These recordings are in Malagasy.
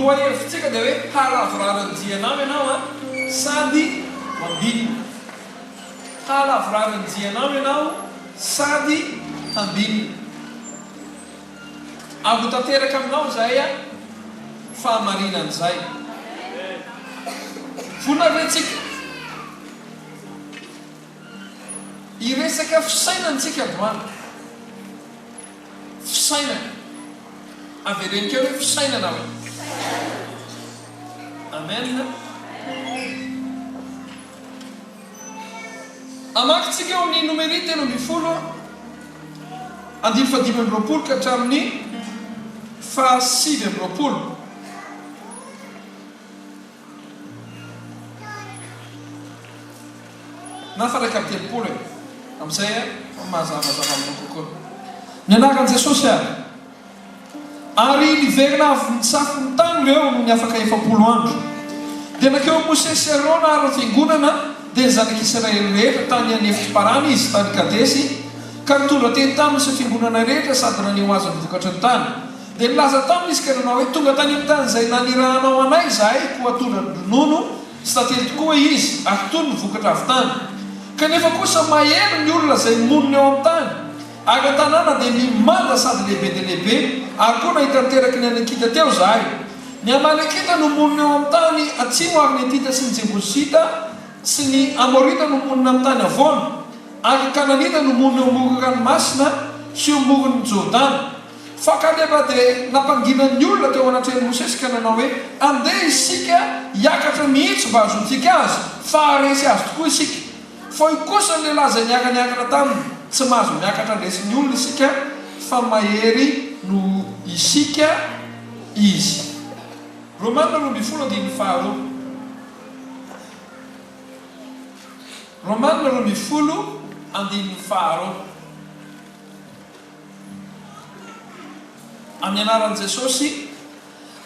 lohahevitsika dia hoe hahalavorary ny dianao ianao an, sady ho ambinina. Hahalavorary ny dianao ianao sady hambinina. Ary ho tanteraka aminao izay fahamarinana izay. Vonona ve tsika? Hiresaka fisainana tsika androany. Fisainana. Avereno kely hoe fisainana hoe. Amen. Hamaky tsika eo amin'ny Nomery 13 andininy faha-25 ka hatramin'ny faha-29. Na fa 31 e. Amin'izay mazavazava aminao kokoa. Ny anaran'i Jesosy ary. Ary niverina avy nisafo ny tany ireo nony afaka 40 andro. Dia nankeo amin'i Mosesy sy Arona ary ny fiangonana, dia ny zanak'Israely rehetra, tany an'efitr'i Parana izy, tany Kadesy, ka nitondra teny taminy sy ny fiangonana rehetra sady naneho azy ny vokatry ny tany. Dia nilaza taminy izy ka nanao hoe, Tonga tany amin'ny tany izay nanirahanao anay izahay, koa tondra-dronono sy tantely tokoa izy, ary tony ny vokatra avy tany. Kanefa kosa mahery ny olona izay monina eo amin'ny tany, ary ny tanàna dia mimanda sady lehibe dia lehibe, ary koa nahita ny teraky ny Anakita teo izahay. Ny Amalekita no monina eo amin'ny tany atsimo, ary ny Hetita sy ny Jebosita sy ny Amorita no monina amin'ny tany havoana, ary ny Kananita no monina eo amoron-dranomasina sy eo amoron'i Jordana. Fa Kaleba dia nampangina ny olona teo anatrehan'i Mosesy ka nanao hoe, Andeha isika hiakatra mihitsy mba hahazoantsika azy, fa haharesy azy tokoa isika. Fa hoy kosa ny lehilahy izay niara-niangana taminy, Tsy mahazo miakatra handresy ny olona isika, fa mahery noho isika izy. Romana 12 andininy faharoa. Romana 12 andininy faharoa. Amin'ny anaran'i Jesosy,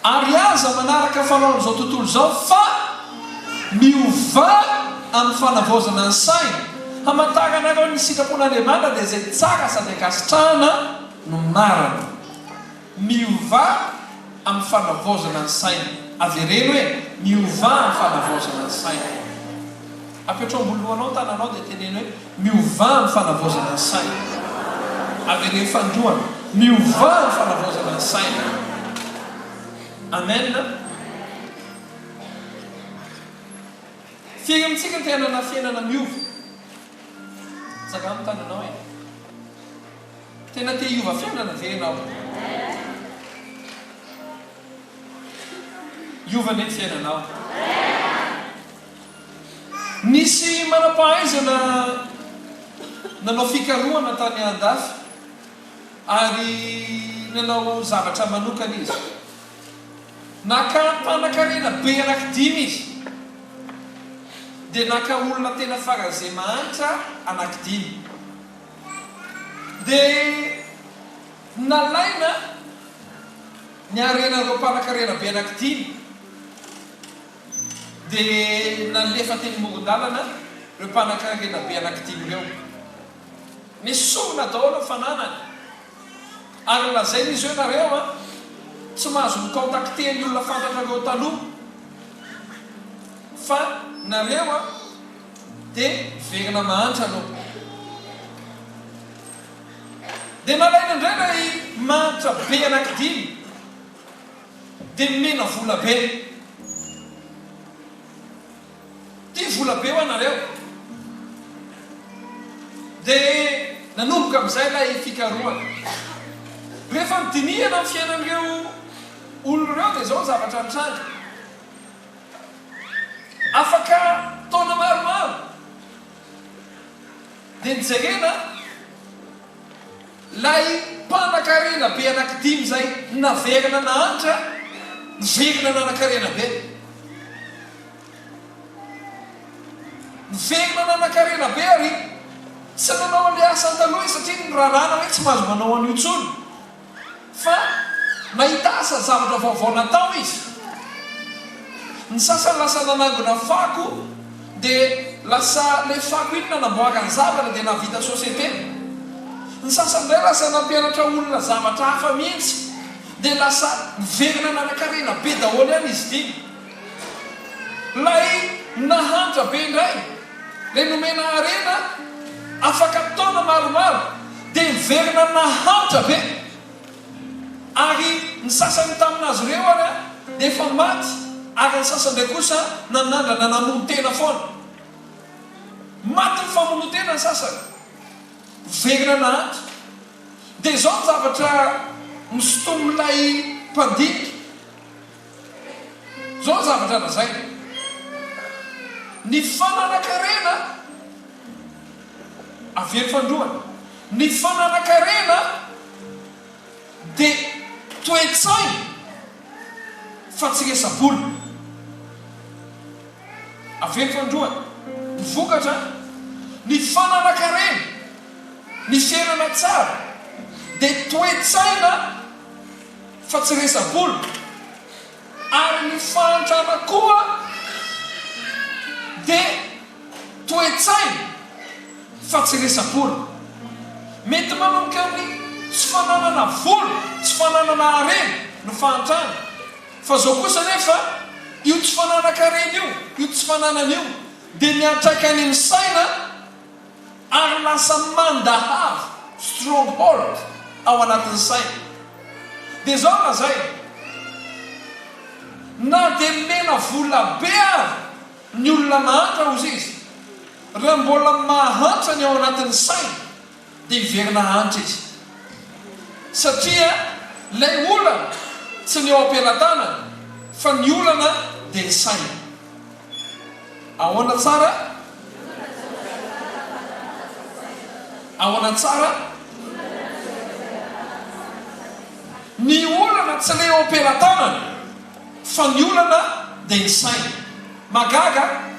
ary aza manaraka fanaon'izao tontolo izao fa miovà amin'ny fanavaozana ny saina, hamantaranareo ny sitrapon'Andriamanitra dia izay tsara sady ankasitrahana no marina. Miovà amin'ny fanavaozana ny saina. Avereno hoe, miovà amin'ny fanavaozana ny saina. Apetraho ambony lohanao ny tananao dia teneno hoe, Miovà amin'ny fanavaozana ny saina. Avereno fanindroany, Miovà amin'ny fanavaozana ny saina. Amen. Firy amintsika no te hanana fiainana miova? Tsangano ny tananao e. Tena te hiova fiainana ve ianao? Hiova anie ny fiainanao. Nisy manam-pahaizana nanao fikarohana tany andafy ary nanao zavatra manokana izy. Naka mpanankarena be anankidimy izy, dia naka olona tena faran'izay mahantra anankidimy. Dia nalaina ny harenan'ireo mpanankarena be anankidimy. Dia nalefa teny moron-dalana ireo mpanankarena be anankidimy ireo. Nesorina daholo ny fananany. Ary nolazaina izy hoe, Nareo an, tsy mahazo mi-contacter ny olona fantatrareo taloha. Fa nareo an, dia miverina mahantra aloha. Dia nalaina indray ilay mahantra be anankidimy. Dia nomena vola be. Ity vola be ho anareo. Dia nanomboka amin'izay ilay fikarohana. Rehefa nodinihana ny fiainan'ireo olona ireo dia izao ny zavatra nitranga. Afaka taona maromaro dia nijerena Ilay mpanakarena be anankidimy izay naverina nahantra, niverina nanankarena be. Niverina nanankarena be ary tsy nanao an'ilay asany taloha izy satria niraràna hoe tsy mahazo manao an'io intsony. Fa nahita asa zavatra vaovao natao izy. Ny sasany lasa nanangona fako dia lasa ilay fako iny nanamboarany zavatra dia nahavita société. Ny sasany indray lasa nampianatra olona zavatra hafa mihitsy. Dia lasa niverina nanan-karena be daholo ihany izy dimy. Ilay nahantra be indray, ilay nomena harena afaka taona maromaro, dia niverina nahantra be. Ary ny sasany tamin'azy ireo ary dia efa maty, ary ny sasany indray kosa nanandrana namono tena foana. Matin'ny famonoan-tena ny sasany. Niverina nahantra. Dia izao ny zavatra nosintomin'ilay mpandinika. Izao ny zavatra lazainy, Ny fananan-karena, avelo fandroana, ny fananan-karena dia toe-tsaina fa tsy resa-bola. Avelo fandroana, ny vokatra, ny fananan-karena, ny fiainana tsara dia toe-tsaina fa tsy resa-bola, ary ny fahantrana koa dia toe-tsaina fa tsy resa-bola. Mety manomboka amin'ny tsy fananana vola, tsy fananana harena ny fahantrana, fa izao kosa anefa, io tsy fananan-karena io, io tsy fananana io dia miantraika any amin'ny saina, ary lasa mandaharo, stronghold, ao anatin'ny saina. Dia izao no lazainy, Na dia mena vola be ary ny olona mahantra hozy izy, raha mbola mahantra ny ao anatin'ny sainy dia hiverina hahantra izy. Satria ilay olana tsy ny eo am-pelatanana fa ny olana dia ny saina. Ahoana tsara? Ahoana tsara? Ny olana tsy le eo am-pelatanana fa ny olana dia ny saina. Mahagaga,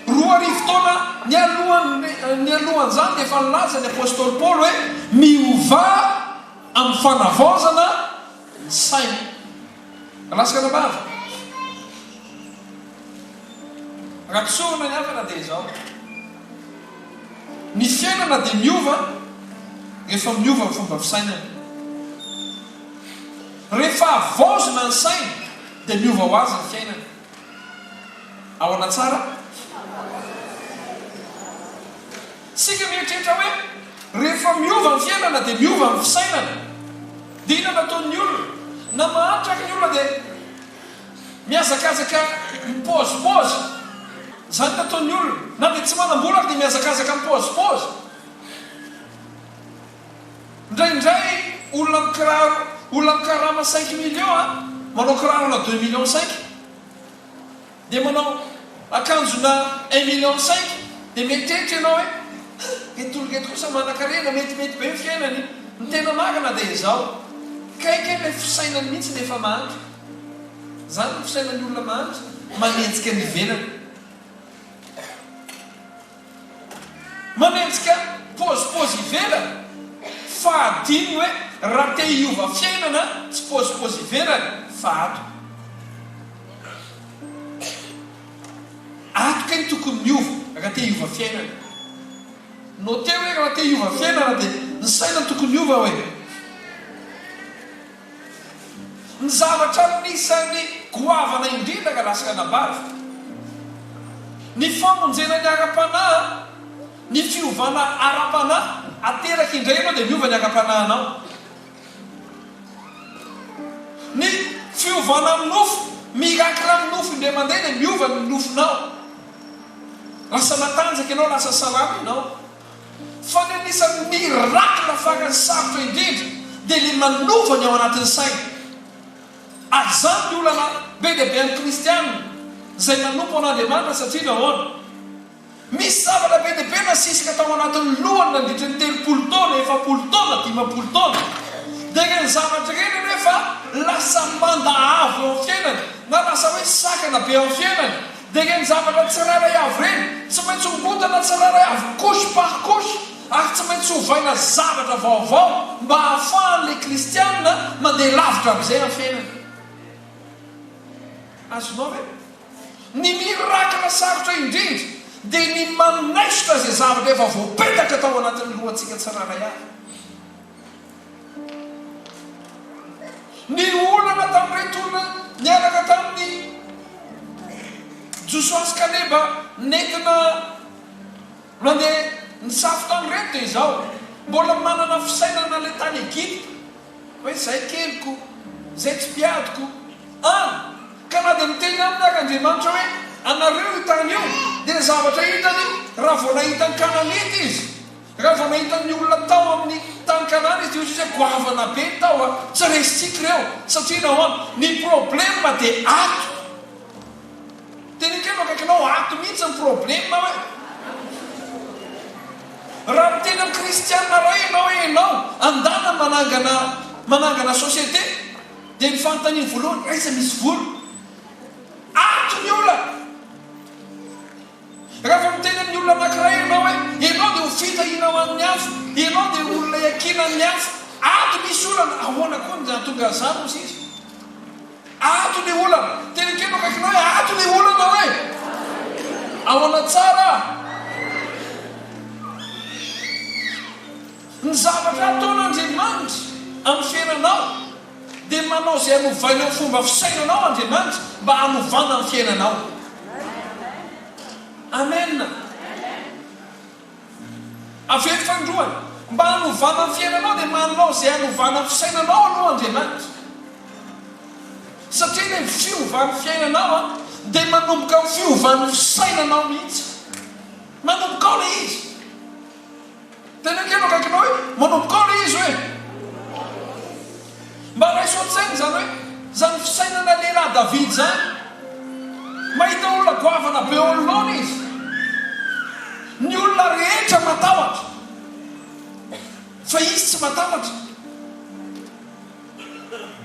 2000 taona nialohan'ny nialohan'izany dia efa nilaza ny apostoly Paoly hoe miovà amin'ny fanavaozana ny saina. Raha anabavy, raha tsorina ny havana dia izao, ny fiainana dia miova rehefa miova ny fomba fisainana. Rehefa havaozina ny saina dia miova ho azy ny fiainana. Ahoana tsara? Isika mieritreritra hoe rehefa miova ny fiainana dia miova ny fisainana. Dia inona no ataon'ny olona? Na mahantra ary ny olona dia mihazakazaka mipaozipaozy. Izany no ataon'ny olona. Na dia tsy manam-bola ary dia mihazakazaka mipaozipaozy. Indraindray olona mikiraro, olona mikarama cinq millions manao kirarona deux millions cinq. Dia manao akanjona un million cinq dia mieritreritra ianao hoe ha! Ireto olona ireto kosa manankarena, metimety be ny fiainany. Ny tena marina dia izao, kay kay ilay fisainany mihitsy no efa mahantra. Izany no fisainan'ny olona mahantra, manenjika ny ivelany. Manenjika paozipaozy ivelany fa adino hoe raha te hiova fiainana tsy paozipaozy ivelany fa ato. Ato kay no tokony miova raha te hiova fiainana. Noteo hoe raha te hiova fiainana dia ny saina no tokony hiova hoe. Ny zavatra anisan'ny goavana indrindra ka lasa anabavy, ny famonjena ny ara-panahy, ny fiovana ara-panahy, ateraka indray ianao dia miova ny ara-panahinao. Ny fiovana amin'ny nofo, miracle amin'ny nofo indray mandeha dia miova ny nofonao. Lasa matanjaka ianao, lasa salama ianao. Fa ny anisan'ny miracle farany sarotra indrindra dia ilay manova ny ao anatin'ny saina. Ary izany ny olana be dia be amin'ny kristiana izay manompo an'Andriamanitra satria nahoana? Misy zavatra be dia be nasisika tao anatin'ny lohany nandritra ny 30 taona, 40 taona, 50 taona. Dia ireny zavatra ireny anefa lasa manda avo eo amin'ny fiainany na lasa hoe sakana be amin'ny fiainany. Dia ireny zavatra tsirairay avy ireny, tsy maintsy hongodana tsirairay avy couche par couche, ary tsy maintsy ovaina zavatra vaovao mba hahafahan'ilay kristiana mandeha lavitra amin'izay amin'ny fiainany. Azonao ve? Ny miracle sarotra indrindra dia ny manaisotra izay zavatra efa voapetaka tao anatin'ny lohantsika tsirairay avy. Ny olona. ireto olona niaraka tamin'i Josoa sy Kaleba nentina nandeha nisafo tany ireto dia izao, mbola manana fisainana ilay tany Egypta hoe izay keliko, izay tsy mpiadiko, any ka na dia miteny aminy ary Andriamanitra hoe anareo io tany io dia ny zavatra hitany raha vao nahita ny Kananita izy Raha vao nahita ny olona tao amin'ny tany Kanana izy dia hoy izy hoe goavana be ny tao a! Tsy resintsika ireo satria nahoana? Ny problème dia ato! Teneno kely eo akaikinao ato mihitsy ny problème hoe! Raha miteny amin'ny kristiana iray ianao hoe ianao andana manangana manangana société dia ny fanontaniany voalohany aiza misy vola? Ato ny olana! Raha vao miteny amin'ny olona anankiray ianao hoe, ianao dia ho fitahiana ho an'ny hafa, ianao dia olona iankinan'ny hafa, ato misy olana, ahoana koa no nahatonga an'izany hozy izy? Ato ny olana, teny kely eo akaikinao hoe ato ny olana hoe, ahoana tsara? Ny zavatra ataon'Andriamanitra amin'ny fiainanao dia manao izay hanovainao ny fomba fisainanao Andriamanitra mba hanovana ny fiainanao. Amen. Averiko fanindroany, mba hanovana ny fiainanao dia manao izay hanovana ny fisainanao aloha Andriamanitra. Satria ilay fiovan'ny fiainanao dia manomboka amin'ny fiovan'ny fisainanao mihitsy. Manomboka ao ilay izy. Teneno kely eo akaikinao hoe, manomboka ao ilay izy hoe. Mba raiso an-tsaina izany hoe, izany fisainana lehilahy David izany. Mahita olona goavana be eo anoloany izy. Ny olona rehetra matahotra. Fa izy tsy matahotra.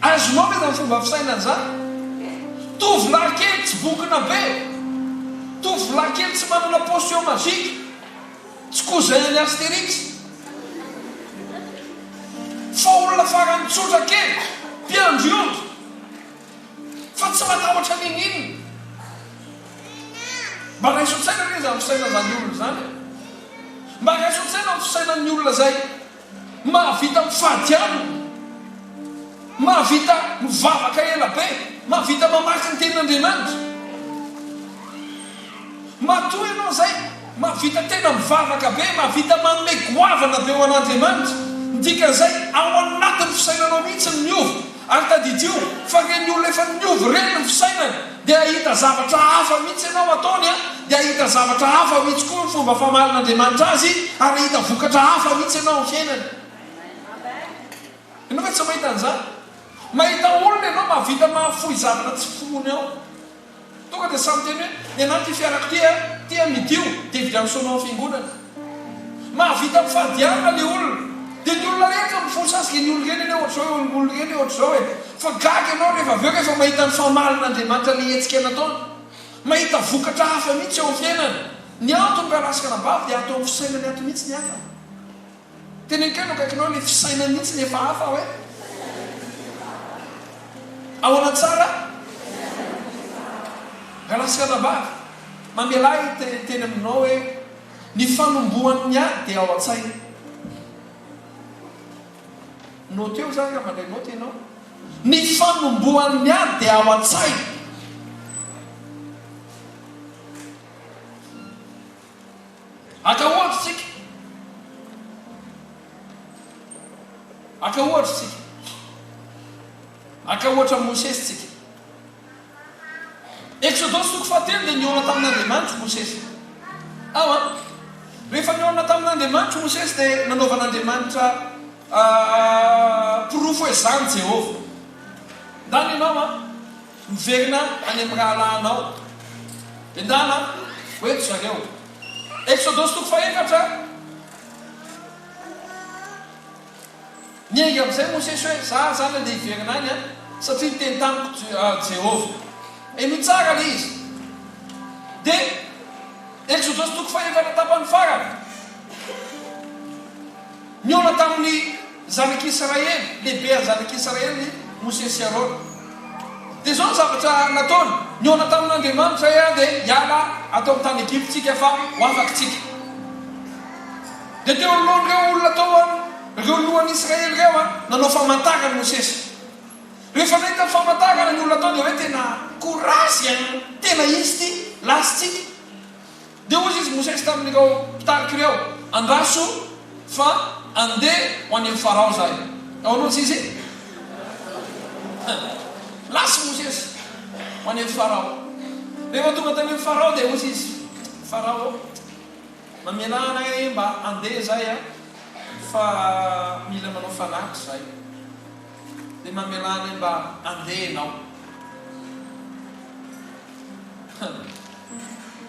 Azonao ve izany fomba fisainana izany? Tovolahy kely tsy bokona be. Tovolahy kely tsy manana potion magique. Tsy cousin an'i Asterix. Fa olona farany tsotra kely, mpiandry ondry. Fa tsy matahotra n'inon'inona. Mba raiso an-tsaina anie izany fisainan'izany olona izany e. Mba raiso an-tsaina ny fisainan'ny olona izay Mahavita mifady hanina, mahavita mivavaka ela be, mahavita mamaky ny Tenin'Andriamanitra. Matoa ianao izay mahavita tena mivavaka be, mahavita manome goavana be ho an'Andriamanitra. Ny dikan'izay, ao anatin'ny fisainanao mihitsy ny miova. Ary tadidio fa ireny olona efa niova ireny ny fisainany dia hahita zavatra hafa mihitsy ianao ataony an, dia hahita zavatra hafa mihitsy koa ny fomba famalin'Andriamanitra azy ary hahita vokatra hafa mihitsy ianao amin'ny fiainany. Ianao ve tsy mahita an'izany? Mahita olona ianao mahavita mahafoy zavatra tsy fony ao. Tonga dia samy miteny hoe, ny anah ity fiarako ity a, ity amidio, dia vidiano sono amin'ny fiangonana. Mahavita mifady hanina ilay olona. Dia ny olona rehetra mifosa azy, ireny olona ireny anie ohatr'izao e, olona ireny ohatr'izao e. Fa gaga ianao rehefa avy eo rehefa mahita ny famalin'Andriamanitra ilay hetsika nataony. Mahita vokatra hafa mihitsy eo amin'ny fiainany. Ny antony raha lasa anabavy dia ato amin'ny fisainany ato mihitsy ny hafa. Teneno kely eo akaikinao le fisainany mihitsy ny efa hafa hoe ahoana tsara Rahalahy sy anabavy, mamelà ahy hiteny aminao hoe ny fanombohan'ny ady dia ao an-tsaina. Note eo izany raha mandray note ianao. Ny fanombohan'ny ady dia ao an-tsaina. Haka ohatra isika. Haka ohatra isika. Haka ohatra amin'i Mosesy isika. Eksodosy toko fahatelo dia nihaona tamin'Andriamanitra Mosesy. Ao an. Rehefa nihaona tamin'Andriamanitra Mosesy dia nanaovan'Andriamanitra porofo hoe izaho Jehovah. Ndany ianao an. Miverina any amin'ny rahalahinao. Endana, ho eto zareo. Eksodosy toko fahefatra. Niainga amin'izay Mosesy hoe, Za izany andeha hiverina any an, satria niteny tamiko Jehovah. Henoy tsara ilay izy. Dia Eksodosy toko fahefatra tapany farany. Nihaona tamin'ny zanak'Israely, lehibean'ny zanak'Israely Mosesy sy Arona. Dia izao ny zavatra nataony, nihaona tamin'Andriamanitra aho dia hiala ato amin'ny tany Egypta isika fa ho afaka isika. Dia teo anoloan'ireo olona tao, ireo lohan'Israely ireo, nanao famantarana Mosesy. Rehefa nahita ny famantarana ny olona tao dia hoe tena courage an! Tena izy ity, lasa tsika. Dia hoy izy Mosesy tamin'ireo mpitarika ireo, Andraso fa andeha ho any amin'i Farao izahay. Ahoana hoy izy? Lasa i Mosesy ho any amin'i Farao. Rehefa tonga tany amin'i Farao dia hoy izy, Farao ô, mamelà anay mba handeha izahay fa mila manao fanatitra izahay. Dia mamelà anay mba handeha ianao.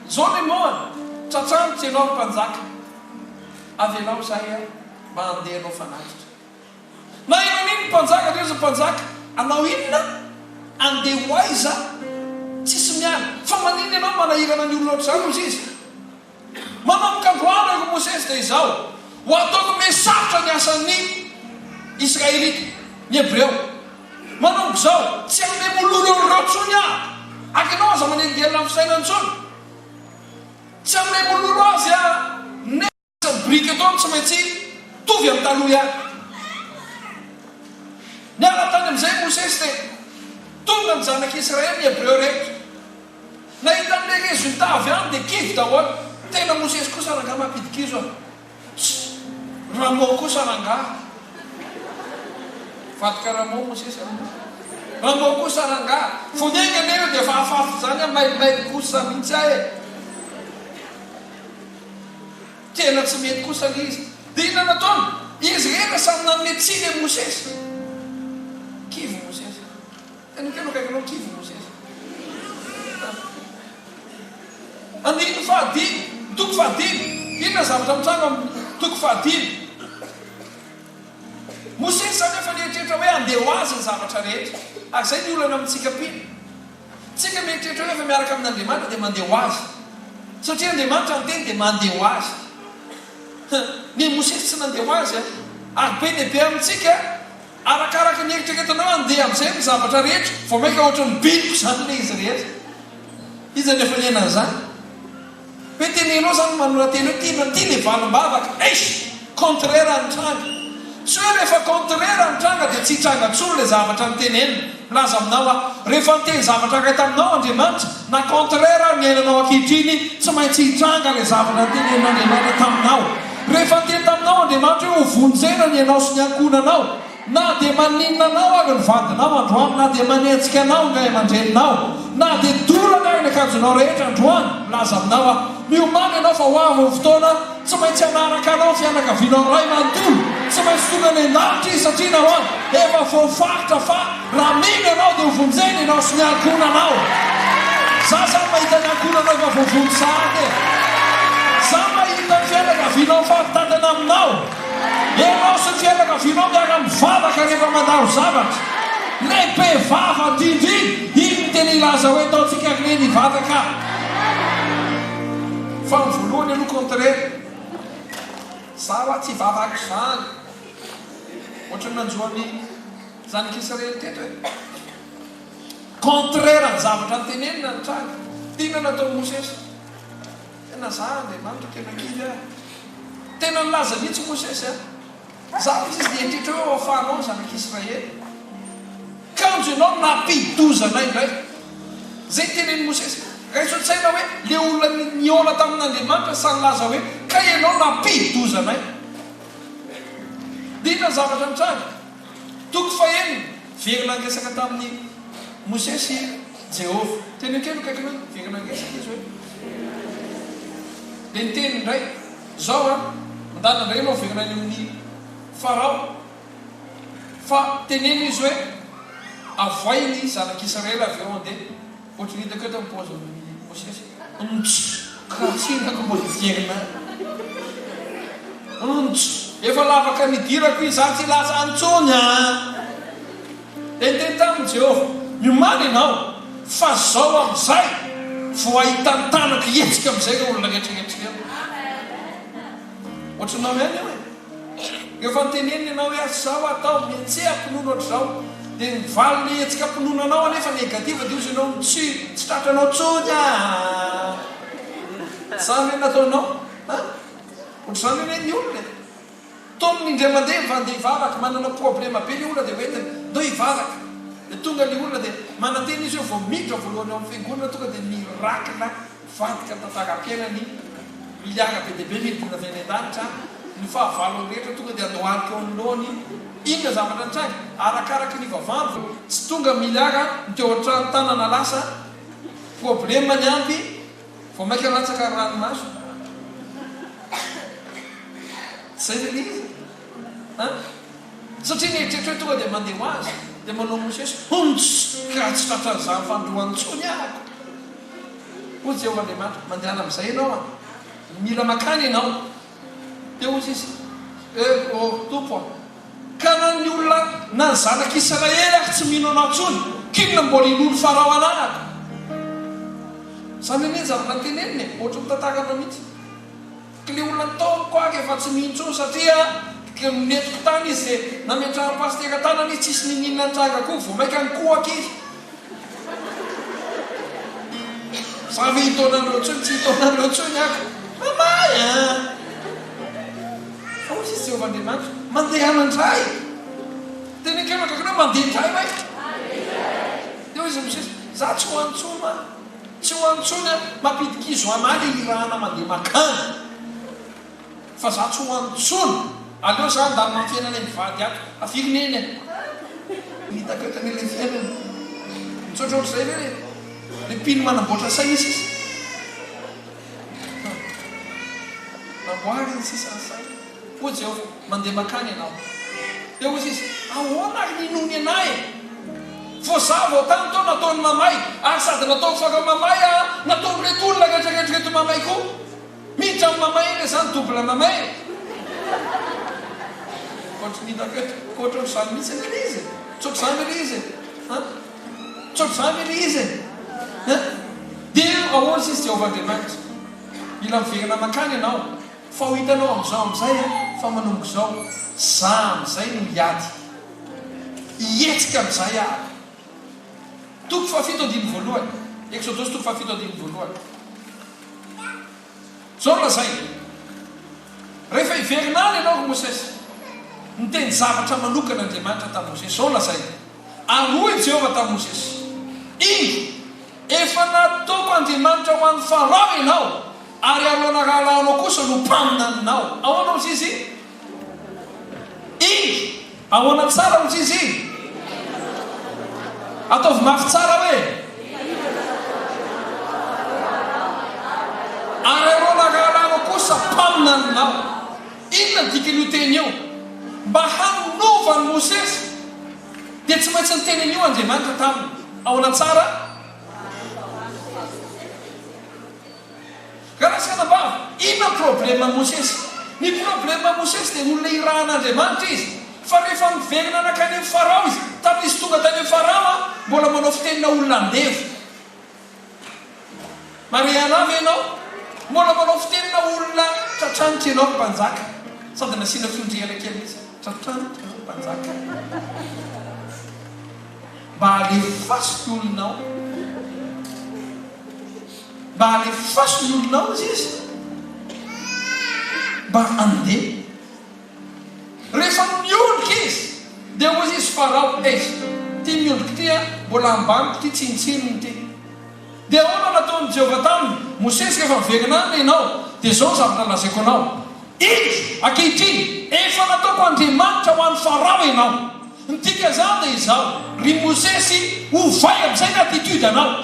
Zao ny lohany, tratraniko ianao ry mpanjaka, avelao izahay aho mba handeha hanao fanatitra. Na inona n'inona mpanjaka dia hoy izy mpanjaka, hanao inona? Handeha ho aiza? Tsisy miala. Fa maninona ianao manahirana ny olona ohatr'izany hoy izy. Manomboka androany hoy Mosesy dia izao, ho ataoko miha-sarotra ny asan'ny Israelita, ny Hebreo. Manomboka izao, tsy hanome mololo an'ireo intsony aho, ary ianao aza manelingelina amin'ny fisainany intsony. Tsy hanome mololo azy aho, nefa ny biriky ataony tsy maintsy hitovy amin'ny taloha ihany. Niala tany amin'izay Mosesy dia tonga ny zanak'Israely, ny Hebreo rehetra. Nahita an'ilay résultat avy any dia kivy daholo. Tena Mosesy kosa rangahy mampidi-kizo a! Tss! Rameau kosa rangahy. Vadika Rameau Mosesy amin'io. Rameau kosa rangahy. Vao niainga anie io dia efa hafahafa izany a! Mailomailo kosa mihitsy aho e! Tena tsy mety kosa ilay izy. Dia inona nataony? Izy rehetra samy nanome tsiny an'i Mosesy. Kivy Mosesy. Tena teo akaikinao kivy Mosesy. Andininy fahadimy, toko fahadimy. Inona ny zavatra mitranga amin'ny toko fahadimy? Mosesy izany efa nieritreritra hoe handeha ho azy ny zavatra rehetra. Ary izay ny olana amintsika mpino. Tsika mieritreritra hoe efa miaraka amin'Andriamanitra dia mandeha ho azy. Satria Andriamanitra niteny dia mandeha ho azy. Ny Mosesy tsy nandeha ho azy. Ary be dia be amintsika Arakaraka ny eritreretanao handeha amin'izay ny zavatra rehetra, vao mainka ohatran'ny biloka izany ilay izy rehetra. Iza no efa niaina an'izany? Hoe tenenao izany manoratena hoe tena ity ilay valim-bavaka, eish! Contraire ny tranga. Tsy hoe rehefa contraire ny tranga dia tsy hitranga intsony ilay zavatra notenenina. Milaza aminao aho, rehefa niteny zavatra iray taminao Andriamanitra, na contraire ary ny iainanao ankehitriny, tsy maintsy hitranga ilay zavatra notenenin'Andriamanitra taminao. Rehefa niteny taminao Andriamanitra hoe ho vonjena ny ianao sy ny ankohonanao, na dia maninona anao ary ny vadinao androany, na dia manenjika anao ny ray aman-dreninao, na dia dorana ary ny akanjonao rehetra androany, milaza aminao aho, miomàna ianao fa ho avy ny fotoana, Tsy maintsy hanaraka anao ny fianakavianao iray manontolo. Tsy maintsy tonga any an-danitra izy satria nahoana? Efa voafaritra fa raha mino ianao dia ho vonjena ianao sy ny ankohonanao. Za zany mahita ny ankohonanao efa voavonjy sahady e. Za mahita ny fianakavianao mifampitantana aminao. Ianao sy ny fianakavianao miara-mivavaka rehefa mandalo zavatra. Lehibe vava indrindra iny. Iny ny tena hilaza hoe ataontsika ry neny hivavaka. Fa ny voalohany aloha contraire. Za hoa tsy hivavaka izany. Ohatran'ny nanjo an'ny zanak'Israely teto e. Contraire ny zavatra notenenina nitranga. Dia inona nataon'i Mosesy? Tena za Andriamanitra tena kivy aho. Tena nilaza mihitsy Mosesy a. Za mihitsy izy nieritreritra hoe ho afahanao ny zanak'Israely. Kanjo ianao no nampidi-doza anay indray. Izay ny tenenin'i Mosesy. Raiso an-tsaina hoe ilay olona nihaona tamin'Andriamanitra sahy nilaza hoe, Kay ianao nampidi-doza anay. Dia inona ny zavatra nitranga? Toko fahenina, Niverina niresaka tamin'i Mosesy i Jehovah. Teneno kely akaikinao hoe, Niverina niresaka izy hoe. Dia niteny indray, Izao an, mandàna indray ianao miverina any amin'i Farao. Fa teneno izy hoe, Avoay ny zanak'Israely avy eo andeha. Ohatry ny hitako eto ny paozin'i Mosesy. Nts, karatsiana ko mbola hiverina any. Nts, efa lavaka nidirako iny, za tsy hilaza any intsony an! Dia niteny taminy Jehovah, Miomàna ianao, fa zao amin'izay vao hahita ny tanako hihetsika amin'izay ireo olona rehetra rehetra ireo. Ohatry ny nanao ihany io e! Rehefa notenenina ianao hoe zao atao, mihetseha-pinoana ohatr'izao, dia ny valin'ilay hetsika-pinoana anao anefa negative dia hozy ianao tsy tsy tratranao intsony ah! Izany ve no nataonao? An? Ohatr'izany anie ny olona e! Tonony indray mandeha fa andeha hivavaka, manana problema be ilay olona dia hoentiny, ndao hivavaka. Dia tonga ilay olona dia manantena izy hoe vao miditra voalohany ao amin'ny fiangonana tonga dia miracle mivadika ny tantaram-piainany, miliara be dia be midina avy any an-danitra, ny fahavalony rehetra tonga dia andohalika eo anoloany. Inona zavatra nitranga? Arakaraky ny ivavahany vao tsy tonga miliara ny teo an-trano tanana lasa problema ny ampy vao maika latsaka ny ranomaso. Zay ve le izy? An? Satria nieritreritra hoe tonga dia mandeha ho azy, dia manao Mosesy, Honts! Ka tsy tratran'izany fandroany intsony ahako. Hoy Jehovah Andriamanitra, Mandehana amin'izay ianao an! Mila mankany ianao. Dia hoy izy, Eh, ô Tompo a! Ka na ny olona, na ny zanak'Israely ary tsy mino Anao intsony, k'inona no mbola hinoan'i Farao anahako? Izany anie ny zavatra noteneniny e! Ohatry ny tantaranao mihitsy. Kle olona ntaomiko ary efa tsy mino intsony satria kle nentiko tany izy de nametrahan'i pasitera tanana izy tsisy niniana nitranga koa vao maika nikohaka izy. Za ve hitaona anreo intsony tsy hitaona anreo intsony ako. Mamay an! Fa hoy izy Jehovah Andriamanitra, mandehana indray! Teneno kely akaikinao hoe mandeha indray hoe? Dia hoy izy Mosesy, za tsy ho any intsony an! Tsy ho any intsony an, mampidi-kizo anah le irahana mandeha makany fa za tsy ho any intsony, aleo za handany mampiainanay mivady ato, avia ry neny a! Hitako eto anie le fiainana, mitsotra ohatr'izay ve le le mpino manamboatra saina sisa? Namboariny sisa ny saina. Hoy Jehovah, Mandeha mankany ianao. Dia hoy izy, Ahoana ary ny hinoany anà e? Vao izaho vao tany tao nataony mamay, ary sady nataony Farao mamay aho, nataon'ireto olona rehetra rehetra ireto mamay koa. Miditra amin'ny mamay anie izany double mamay e! Ohatry ny hitako eto, ohatrohatr'izany mihitsy anie ilay izy e! Tsy ohatr'izany ve ilay izy e? An? Tsy ohatr'izany ve ilay izy e? An? Dia ahoana sisa Jehovah Andriamanitra? Mila miverina mankany ianao. Fa ho hitanao amin'izao amin'izay an, fa manomboka izao, za amin'izay no hiady. Hihetsika amin'izay aho. Toko fahafito andininy voalohany. Eksodosy toko fahafito andininy voalohany. Izao no lazainy, Rehefa hiverina any ianao, ry Mosesy. Niteny zavatra manokana Andriamanitra tamin'i Mosesy. Izao no lazainy, Ary hoy Jehovah tamin'i Mosesy, Indro, efa nataoko Andriamanitra ho an'i Farao ianao, Ary Arona rahalahinao kosa no mpaminaninao. Ahoana hozy izy? Indro! Ahoana tsara hozy izy? Ataovy mafy tsara hoe. Ary Arona rahalahinao kosa mpaminaninao. Inona ny dikan'io teny io? Mba hanova an'i Mosesy, dia tsy maintsy niteny an'io Andriamanitra taminy. Ahoana tsara? Rahalahy sy anabavy, inona ny problème Mosesy? Ny problème Mosesy dia olona irahan'Andriamanitra izy, fa rehefa niverina nankany amin'i Farao izy, tamin'izy tonga tany amin'i Farao, mbola manao fitenina olona andevo. Mariana ve ianao? Mbola manao fitenina olona tratranitra ianao ry mpanjaka, sady nasiana fiondrehana kely mihitsy, tratranitra ianao ry mpanjaka. Mba alefaso ny olonao. Mba alefaso ny olonao hozy izy mba handeha. Rehefa niondrika izy dia hozy izy Farao, Eish, ity miondrika ity an, mbola ambaniko ity tsinontsinona ity. Dia ahoana no nataon'i Jehovah taminy? Mosesy, rehefa miverina any ianao, dia izao ny zavatra lazaiko anao, Indro, ankehitriny, efa nataoko andriamanitra ho an'i Farao ianao. Ny dikan'izany dia izao, ry Mosesy, ovay amin'izay ny attitude anao.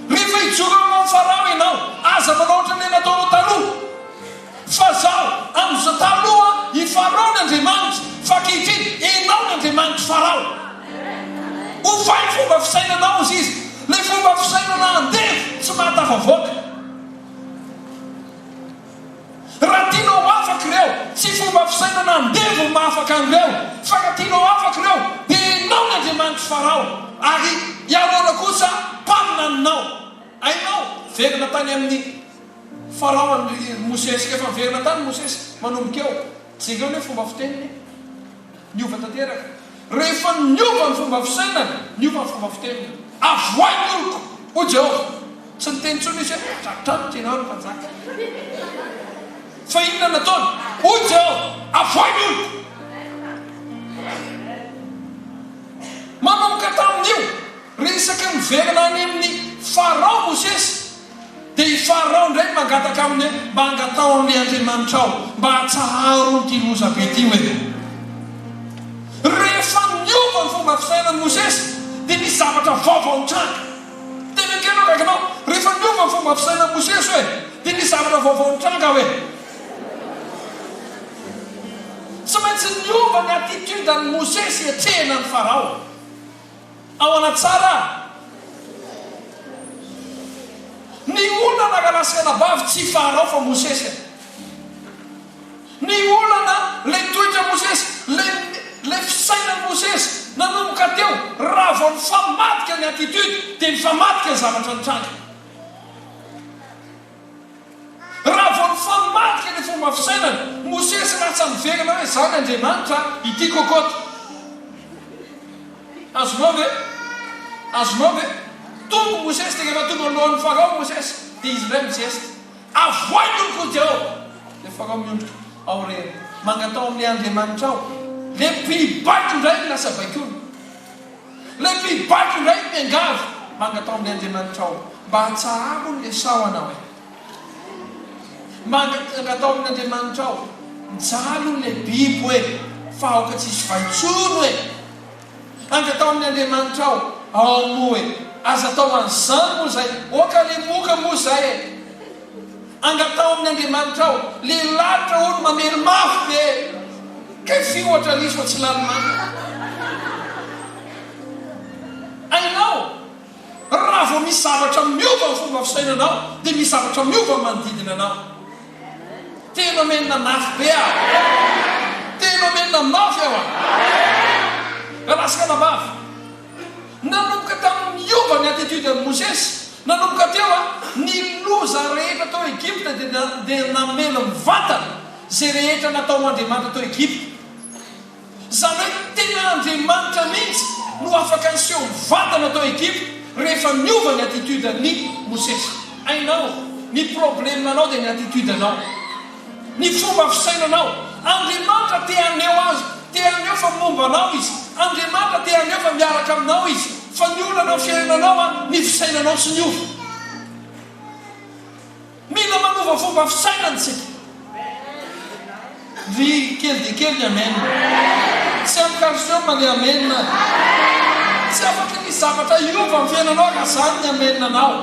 Rehefa hijoro eo anoloan'i Farao ianao, aza manao ohatran'ilay nataonao taloha. Fa izao, amin'izao, taloha i Farao ny andriamanitra, fa ankehitriny, ianao ny andriamanitr'i Farao. Ovay ny fomba fisainanao, hozy izy. Ilay fomba fisainana andevo tsy mahatafavoaka. Raha tianao ho afaka ireo, tsy fomba fisainana andevo no mahafaka an'ireo, fa raha tianao ho afaka ireo, dia ianao ny Andriamanitr'i Farao, ary i Arona kosa mpaminaninao. Hainao, niverina tany amin'i Farao ry Mosesy. Rehefa niverina tany Mosesy, manomboka eo, jereo ny fomba fiteniny. Niova tanteraka. Rehefa niova ny fomba fisainany, niova ny fomba fiteniny. Avoahy ny oloko, hoy Jehovah. Tsy niteny intsony izy hoe, Tratranitra ianao, ry mpanjaka. Fa inona no nataony? Hoy Jehovah, Avoahy ny oloko. Isaky ny miverina any amin'i Farao Mosesy, dia i Farao indray no mangataka aminy hoe, Mba angataho amin'ilay Andriamanitrao, mba atsaharo ity loza be ity hoe. Rehefa niova ny fomba fisainan'i Mosesy, dia nisy zavatra vaovao nitranga. Tena ekena akaiky anao, rehefa niova ny fomba fisainan'i Mosesy hoe, dia nisy zavatra vaovao nitranga hoe. Tsy maintsy niova ny attitude an'i Mosesy hiatrehana an'i Farao. Ao anatsara. Ny olana rahalahy sy anabavy tsy Farao fa Mosesy e. Ny olana le toetra Mosesy, le le fisainan'i Mosesy nanomboka teo raha vao nifamadika ny attitude dia nifamadika ny zavatra nitranga. Raha vao nifamadika ny fomba fisainana, Mosesy lasa niverina hoe izany Andriamanitra ity cocotte. Azonao ve? Azonao ve? Tonga Mosesy dia rehefa tonga alohan'ny Farao Mosesy dia izy indray mi-geste. Avoay ny oloko hody ao! Dia Farao miondrika aoriana. Mangatao amin'ilay Andriamanitrao. Ilay mpibaiko indray no lasa baikoina. Ilay mpibaiko indray no miangavy, Mangatao amin'ilay Andriamanitrao, mba hatsaharo ny lesahana hoe. Mangatao amin'ny Andriamanitrao, mijaly hono ilay biby hoe, fa aoka tsy hisy vay intsony hoe. Angatao amin'ny Andriamanitrao, ao moa e, aza atao an'izany moa izay, oka le moka moa izay e. Angataho amin'ny Andriamanitrao, le lalitra hono mamely mafy be e! Kay fy ohatra lisy fa tsy lany manta. Hainao, raha vao misy zavatra miova ny fomba fisainanao dia misy zavatra miova ny manodidina anao. Tena omenina mafy be aho. Tena omenina mafy aho an! Rahalahy sy ranabavy, Nanomboka tamin'ny niova ny attitude an'i Mosesy, nanomboka teo ny loza rehetra tao Egypta dia dia namela mivantana izay rehetra natao ho andriamanitra tao Egypta. Izany hoe tena Andriamanitra mihitsy no afaka niseho mivantana tao Egypta rehefa niova ny attitude an'i Mosesy. Hainao, ny problème anao dia ny attitude anao. Ny fomba fisainanao. Andriamanitra te haneho azy, te haneho fa momba anao Izy. Andriamanitra te haneho fa miaraka aminao Izy. Fa ny olana amin'ny fiainanao an, ny fisainanao tsy miova. Mila manova fomba fisainana isika. Ry kely dia kely ny amen. Tsy ampy calcium ny amen. Tsy afaky ny zavatra hiova amin'ny fiainanao raha zany ny amen anao.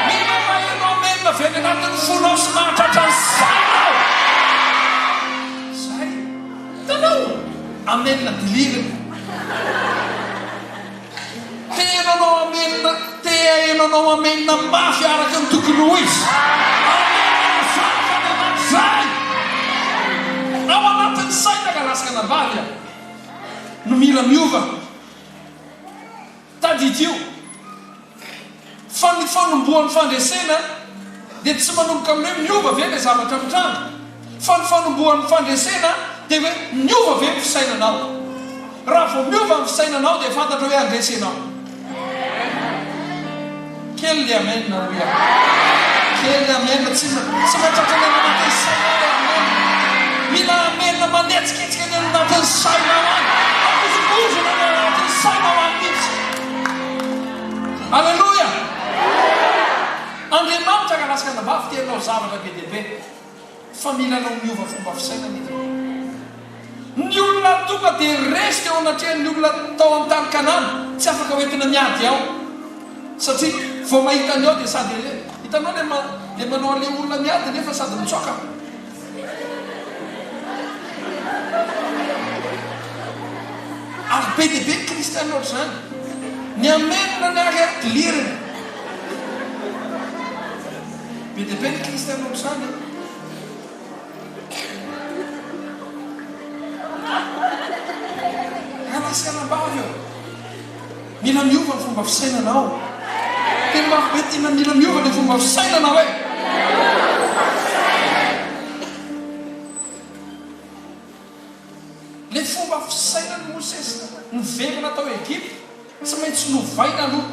Mila maheno amen avy any anatin'ny fonao sy mahatratra ny sainao. Zay. Hitanao? Amen dilirina. Te hanao amen, te haheno anao amen mafy araka ny tokony ho izy. Amen mazava any anaty zay. Ao anatin'ny saina ka lasa anabavy a. No mila miova. Tadidio fa ny fanombohan'ny fandresena dia tsy manomboka amin'ny hoe miova ve ilay zavatra mitranga, fa ny fanombohan'ny fandresena dia hoe miova ve ny fisainanao. Raha vao miova ny fisainanao dia fantatra hoe handresy ianao. Kely le amen hoy aho. Kely amen tsy tsy mahatratra ny any anatin'ny sainao le amen. Mila amen manetsiketsika ny any anatin'ny sainao any. Mampozongozona ny any anatin'ny sainao any mihitsy. Aleloia! Andriamanitra ka lasa anabavy te hanao zavatra be dia be. Fa mila anao miova fomba fisainana izy. Ny olona tonga dia resy teo anatrehan'ny olona tao amin'ny tany Kanana, tsy afaka hoentina miady ao. Satria vao mahita ny ao dia sady hitanao le le manao an'ilay olona miady nefa sady mitsoaka. Ary be dia be ny kristiana ohatr'izany. Ny amenona ny ary dilirina. Be dia be ny kristiana ohatr'izany an. Rahalahy sy anabavy ô, mila miova ny fomba fisainanao. Teny mafy be tena mila miova ilay fomba fisainana hoe. Ilay fomba fisainan'i Mosesy niverina tao Egypta, tsy maintsy novaina aloha.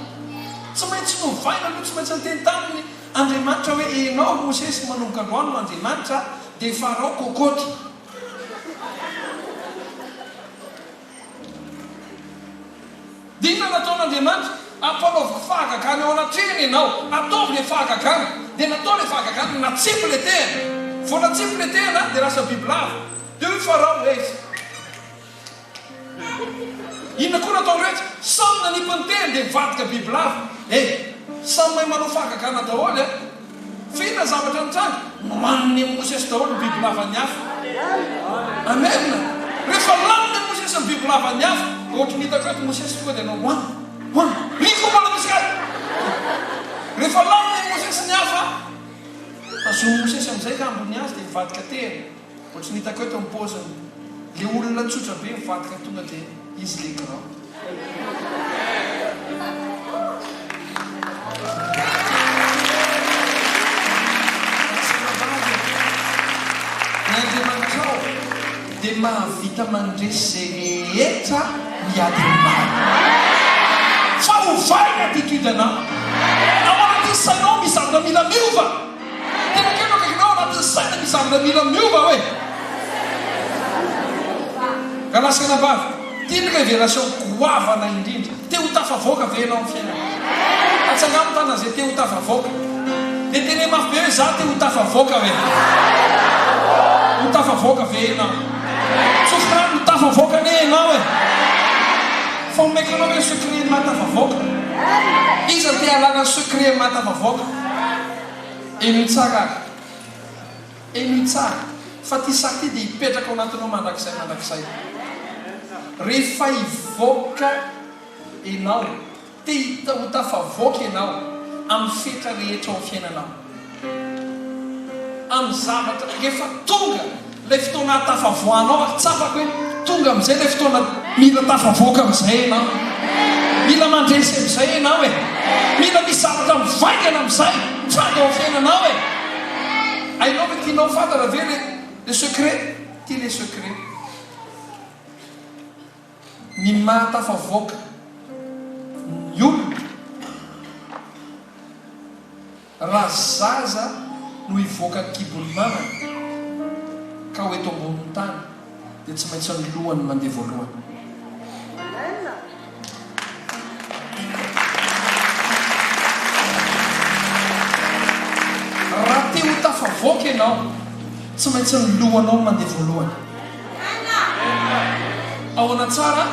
Tsy maintsy novaina aloha, tsy maintsy niteny taminy Andriamanitra hoe, Enao ry Mosesy, manomboka androany no Andriamanitra, dia Farao cocotte. Dia inona no. nataon'Andriamanitra? Ampanaoviko fahagagana eo anatrehany ianao. Ataovy ilay fahagagana. Dia natao ilay fahagagana, natsipy ilay tehina. Vao natsipy ilay tehina, dia lasa bibilava. Dia hoy Farao hoe, Inona koa no ataon'ireto? Samy nanipy ny tehiny dia nivadika bibilava. Eh! Samy mahay manao fahagagana daholo eh! Fa inona ny zavatra nitranga? Nohanin'i Mosesy daholo ny bibilavan'ny hafa. Amen! Rehefa lanin'i Mosesy ny bibilavan'ny hafa, ohatry ny hitako eto Mosesy tonga dia nanao hoan! Hoan! Ry koa mbola misy kay! Rehefa lanin'i Mosesy ny hafa, tazomin'i Mosesy amin'izay ka ambony azy dia nivadika tehina. Ohatry ny hitako eto ny paoziny. Le olona tsotra be mivadika tonga dia izy le grand. Ny Andriamanitrao dia mahavita mandresy izay rehetra miady aminao. Fa ovay ny attitude anao. Ao anatin'ny sainao misy zavatra mila miova. Tena kely no akaikinao ao anatin'ny saina misy zavatra mila miova hoe. Rahalahy sy anabavy, ity ny révélation goavana indrindra. Te ho tafavoaka ve ianao amin'ny fiainana? Atsangano ny tanana izay te ho tafavoaka. Dia teneno mafy be hoe za te ho tafavoaka ve? Ho tafavoaka ve ianao? Tsofy rano ho tafavoaka anie ianao e! Fa omeko anao ve ny secret ny maha tafavoaka? Iza no te hahalala ny secret ny maha tafavoaka? Henoy tsara ary. Henoy tsara fa ity sary ity dia hipetraka ao anatinao mandrakizay mandrakizay. Rehefa hivoaka ianao, te ho tafavoaka ianao amin'ny fetra rehetra ao amin'ny fiainanao. Amin'ny zavatra, rehefa tonga Ilay fotoana ahatafavoahanao ary tsapako hoe tonga amin'izay ilay fotoana mila tafavoaka amin'izay ianao. Mila mandresy amin'izay ianao e. Mila misy zavatra mivaingana amin'izay mitranga ao amin'ny fiainanao e. Hainao ve, tianao ho fantatra ve le le secret? Ity le secret. Ny mahatafavoaka ny olona. Raha zaza no hivoaka ny kibon'ny mamany ka ho eto ambonin'ny tany dia tsy maintsy ny lohany mandeha voalohany. Raha te ho tafavoaka ianao, tsy maintsy ny lohanao no mandeha voalohany. Ahoana tsara?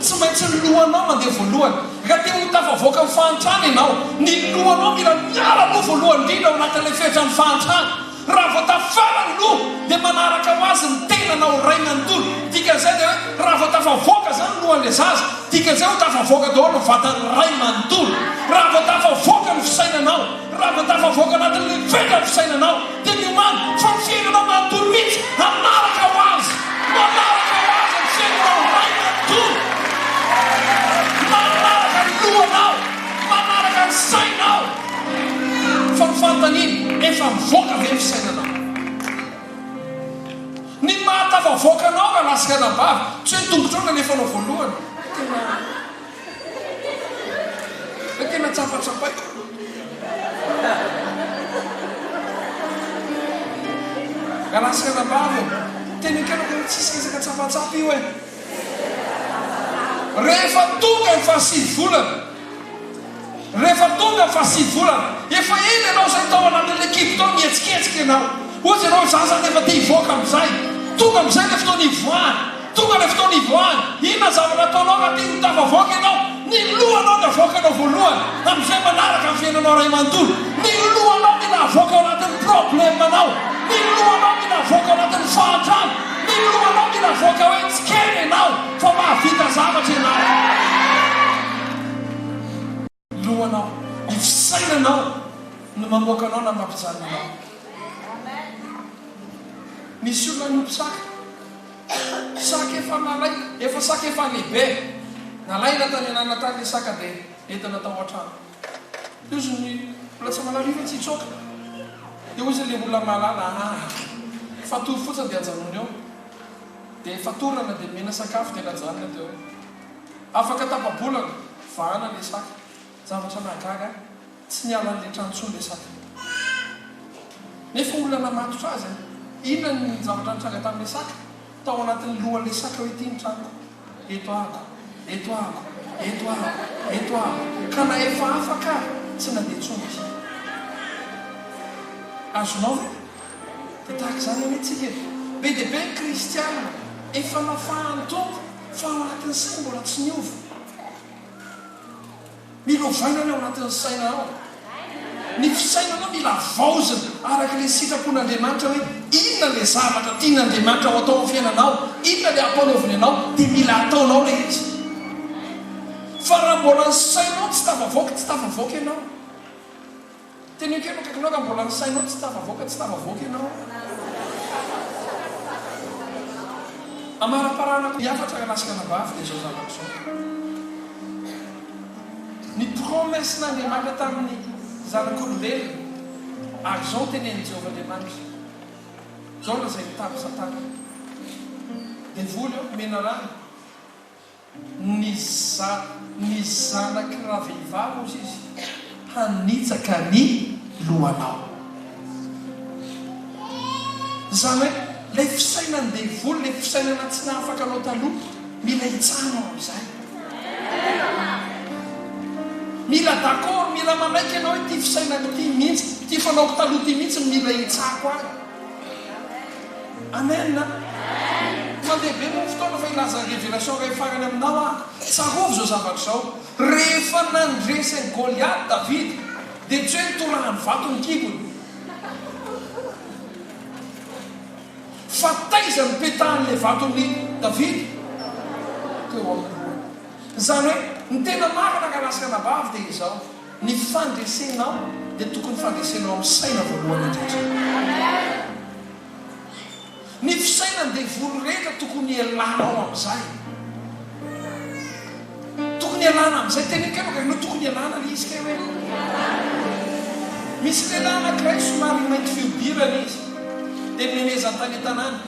Tsy maintsy ny lohanao mandeha voalohany. Raha te ho tafavoaka amin'ny fahantrana ianao, ny lohanao mila miala aloha voalohany indrindra ao anatin'ilay fetran'ny fahantrana. Raha vao tafala ny loha dia manaraka ho azy ny tenanao iray manontolo. Dikan'izay dia hoe raha vao tafavoaka izany ny lohan'ilay zaza, dikan'izay ho tafavoaka daholo ny vatany iray manontolo. Raha vao tafavoaka ny fisainanao, Raha vao tafavoaka anatin'ilay fetra ny fisainanao dia miomàna fa ny fiainanao manontolo mihitsy hanaraka ho azy. Manaraka ho azy ny fiainanao iray manontolo. Manaraka ny lohanao, manaraka ny sainao. Fa ny fanontaniana, efa mivoaka ve ny fisainanao? Ny maha tafavoaka anao rahalahy sy ranabavy, tsy hoe ny tongotrao no alefanao voalohany. Tena. Fa tena tsapatsapaiko. Rahalahy sy ranabavy e, tena ekenako hoe tsisy resaka tsapatsapa io e. Rehefa tonga ny fahasivy volana, rehefa tonga ny fahasivy volana, efa ela ianao izay tao anatin'ilay kibo tao nihetsiketsika ianao. Hoy ianao, izaho izany efa te hivoaka amin'izay. Tonga amin'izay ilay fotoana hivoahana. Tonga ilay fotoana hivoahana. Inona ny zavatra ataonao raha te ho tafavoaka ianao? Ny lohanao no avoakanao voalohany, amin'izay manaraka ny fiainanao iray manontolo. Ny lohanao mila avoaka ao anatin'ny problème-nao. Ny lohanao mila avoaka ao anatin'ny fahantrana. Ny lohanao mila avoaka hoe tsy kely ianao fa mahavita zavatra ianao. Lohanao, ny fisainanao no mamoaka anao na mampijanona anao. Nisy olona niompy saka. Saka efa nalaina, efa saka efa lehibe. Nalaina tany an'ala tany ilay saka dia entina tao an-trano. Dia hozy ny olona tsy mahalala io fa tsy hitsoaka. Dia hozy ilay olona mahalala, ah, fatory fotsiny dia ajanony eo. Dia fatorana dia omena sakafo dia najanona teo. Afaka tapa-bolana, vahana ilay saka. Zavatra nahagaga, tsy niala an'ilay trano intsony ilay saka. Nefa olona namatotra azy an! Inona ny zavatra nitranga tamin'ilay saka? Tao anatin'ny lohan'ilay saka hoe ity ny tranoko. Eto ahako, eto ahako, eto ahako, eto ahako. Ka na efa afaka ary, tsy nandeha intsony izy. Azonao ve? Dia tahaka izany anie tsika e. Be dia be ny kristiana efa nafahan'ny Tompo fa ao anatin'ny sainy mbola tsy niova. Mila ovaina ny ao anatin'ny saina ao. Ny fisainanao mila havaozina araka ilay sitrapon'Andriamanitra hoe inona ilay zavatra tian'Andriamanitra ho atao amin'ny fiainanao, inona ilay ampanaoviny anao, dia mila ataonao ilay izy. Fa raha mbola ny sainao tsy tafavoaka, tsy tafavoaka ianao. Teneno kely akaikinao raha mbola ny sainao tsy tafavoaka, tsy tafavoaka ianao. Amaraparanako ny hafatra rahalahy sy ranabavy dia izao zavatra izao. Ny promesse-n'Andriamanitra tamin'ny zanak'olombelona, ary izao no tenenin'i Jehovah Andriamanitra, izao no lazainy tamin'i Satana, Devoly ô, menarana, Ny za, ny zanak'i ravehivavy, hozy izy, hanitsaka ny lohanao. Izany hoe, ilay fisainan'ny devoly, ilay fisainana tsy nahafaka anao taloha, mila hitsahanao amin'izay. Mila d'accord, mila manaiky ianao hoe ity fisainako ity mihitsy, ity fanaoko taloha ity mihitsy no mila hitsahako ahy. Amen a! Mandeha be moa ny fotoana fa hilaza révélation iray farany aminao aho. Tsarovy izao zavatra izao, rehefa nandresy an'i Goliath Davida dia tsy hoe nitorahany vato ny kibony. Fa taiza no nipetahan'ilay vaton'i Davida? Teo amin'ny lohany. Izany hoe, ny tena marina rahalahy sy ranabavy dia izao. Ny fandresenao dia tokony fandresenao amin'ny saina voalohany indrindra. Ny fisainan devoly rehetra tokony hialanao amin'izay. Tokony hialana amin'izay. Teneno kely hoe ianao tokony hialana ilay izy kay hoe. Misy lehilahy anankiray somary mainty fihodirana izy. Dia nomemezany tany an-tanàna.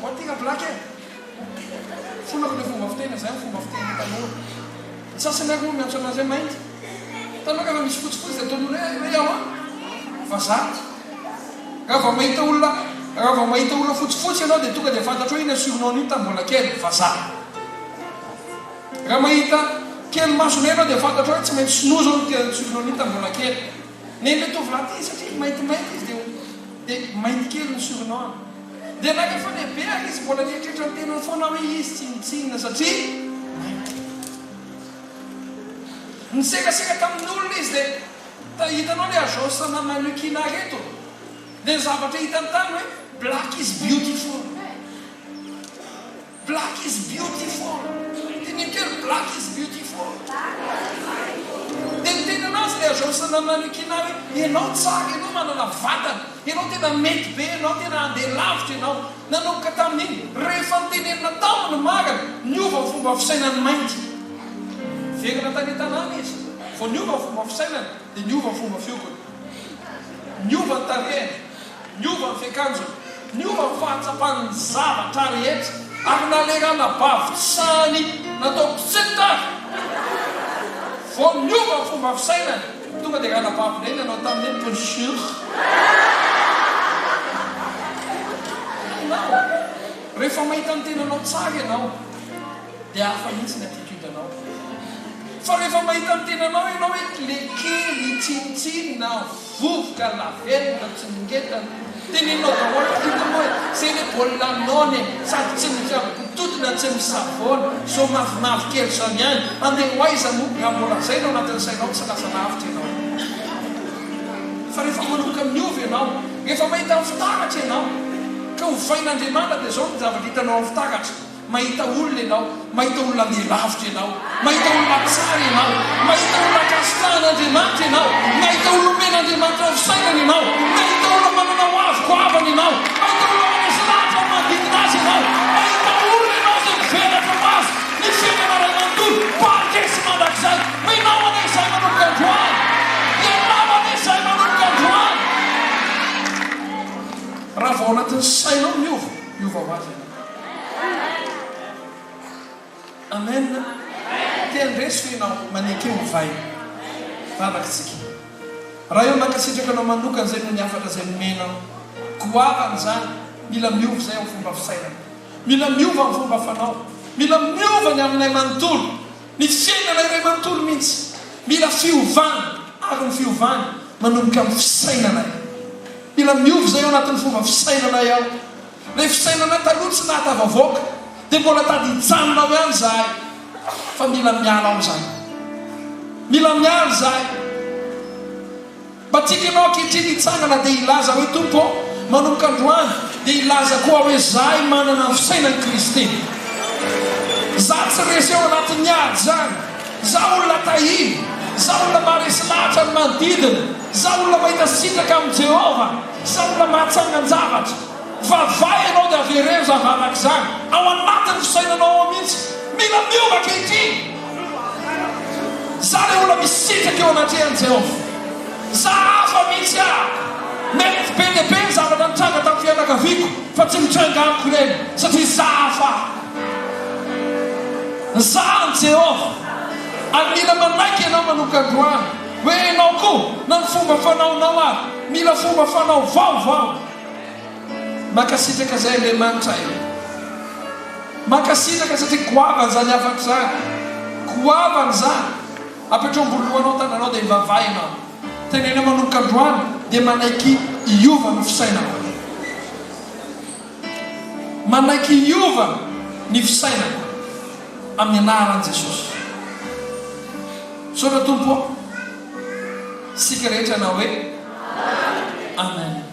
Ho aty ra black e! Fonako ilay fomba fiteny, izay ny fomba fitenin'ny tanora. Ny sasany ary moa miantso anazy hoe mainty. Hitanao rehefa misy fotsifotsy dia ataon'ny olona hoe hoe aho an! Vazaha. Raha vao mahita olona raha vao mahita olona fotsifotsy ianao dia tonga dia fantatrao inona surnom-ny tamin'ny mbola kely, vazaha. Raha mahita kely maso indray ianao dia fantatrao hoe tsy maintsy sinoa izao no surnom-ny tamin'ny mbola kely. Nen'ilay tovolahy ity satria maintimainty izy dia dia mainty kely ny surnom-ny. Dia na rehefa lehibe ary izy mbola nieritreritra ny tenany foana hoe izy tsinontsinona satria mainty. Niserasera tamin'ny olona izy dia ta hitanao ilay agence na mannequinat reto dia ny zavatra hitany tany hoe black is beautiful. Black is beautiful. Teneno kely black is beautiful. Dia niteny anazy ilay agence na mannequinat hoe ianao tsara, ianao manana vatana, ianao tena mety be, ianao tena handeha lavitra ianao. Nanomboka tamin'iny, rehefa notenenina taminy ny marina, niova ny fomba fisainany mainty. Niverina tany an-tanàna izy, vao niova ny fomba fisainany dia niova ny fomba fiokony. Niova ny tarehiny. Niova ny fiakanjony, niova ny fahatsapany ny zavatra rehetra, ary na ilay ranabavy tsy sahany natao mpitsinona ary vao niova ny fomba fisainany, tonga dia ranabavy indray nanao taminy hoe bonjour. Hainao, rehefa mahita ny tenanao tsara ianao dia hafa mihitsy ny attitude-nao. Fa rehefa mahita ny tenanao ianao hoe le kely tsinontsinona, Vovoka, lavenona, tsy mingetana. Teneninao daholo fa inona moa e! Zay le baolina nona e! Sady tsy mifiambototona tsy misavôna, zao mavomavo kely zao ihany, andeha ho aiza moa? Raha mbola zay no anatin'ny sainao tsy lasa lavitra ianao. Fa rehefa manomboka miova ianao, rehefa mahita ny fitaratra ianao, ka ovain'Andriamanitra dia zao ny zavatra hitanao amin'ny fitaratra. Mahita olona ianao, mahita olona andeha lavitra ianao, mahita olona tsara ianao, mahita olona ankasitrahan'Andriamanitra ianao, mahita olona omen'Andriamanitra ny fisainany ianao, mahita olona manana ho avy goavana ianao, mahita olona manesy lahatra ny manodidina azy ianao, mahita olona ianao izay mivelatra ho azy ny fiainana iray manontolo, mpandresy mandrakizay. Ianao anie izay manomboka androany! Ianao anie izay manomboka androany! Raha vao ao anatin'ny sainao miova, miova ho azy ianao. Amen Te handresy ve ianao? Maneke ovaina. Vavaka isika. Ray ô mankasitraka anao manokana izay noho ny hafatra izay nomenao. Goavana izany. Mila miova izay amin'ny fomba fisainana. Mila miova amin'ny fomba fanao. Mila miova ny aminay manontolo. Ny fiainana iray manontolo mihitsy. Mila fiovana, ary ny fiovana manomboka amin'ny fisainanay. Mila miova izay ao anatin'ny fomba fisainanay ao. Ilay fisainanay taloha tsy nahatafavoaka, dia mbola tady hijanona ao ihany izahay. Fa mila miala ao izany. Mila miala izahay. Mba tiako ianao ankehitriny hitsangana dia hilaza hoe, Tompo ô, manomboka androany dia hilaza koa aho hoe izahay manana ny fisainan'i Kristy. Izaho tsy resy ao anatin'ny ady izany. Izaho olona tahiana. Izaho olona maharesy lahatra ny manodidina. Izaho olona mahita sitraka amin'i Jehovah. Izaho olona mahatsangan-javatra. Vavahy ianao dia avereno izany vavaka izany ao anatin'ny fisainanao ao mihitsy. Mila miova ankehitriny. Za ilay olona misitraka eo anatrehan'i Jehovah. Za hafa mihitsy aho. Mety be dia be ny zavatra nitranga tamin'ny fianakaviako fa tsy mitranga amiko ireny satria za hafa. Za an'i Jehovah. Ary mila manaiky ianao manomboka androany hoe ianao koa na ny fomba fanaonao ary mila fomba fanao vaovao. Mankasitraka izay Andriamanitra e! Mankasitraka satria goavana izany hafatra izany. Goavana izany. Apetraho ambony lohanao ny tananao dia mivavaha ianao. Teneno manomboka androany dia manaiky hiova ny fisainako. Manaiky hiova ny fisainako amin'ny anaran'i Jesosy. Misaotra Tompo ô. Isika rehetra hanao hoe Amen.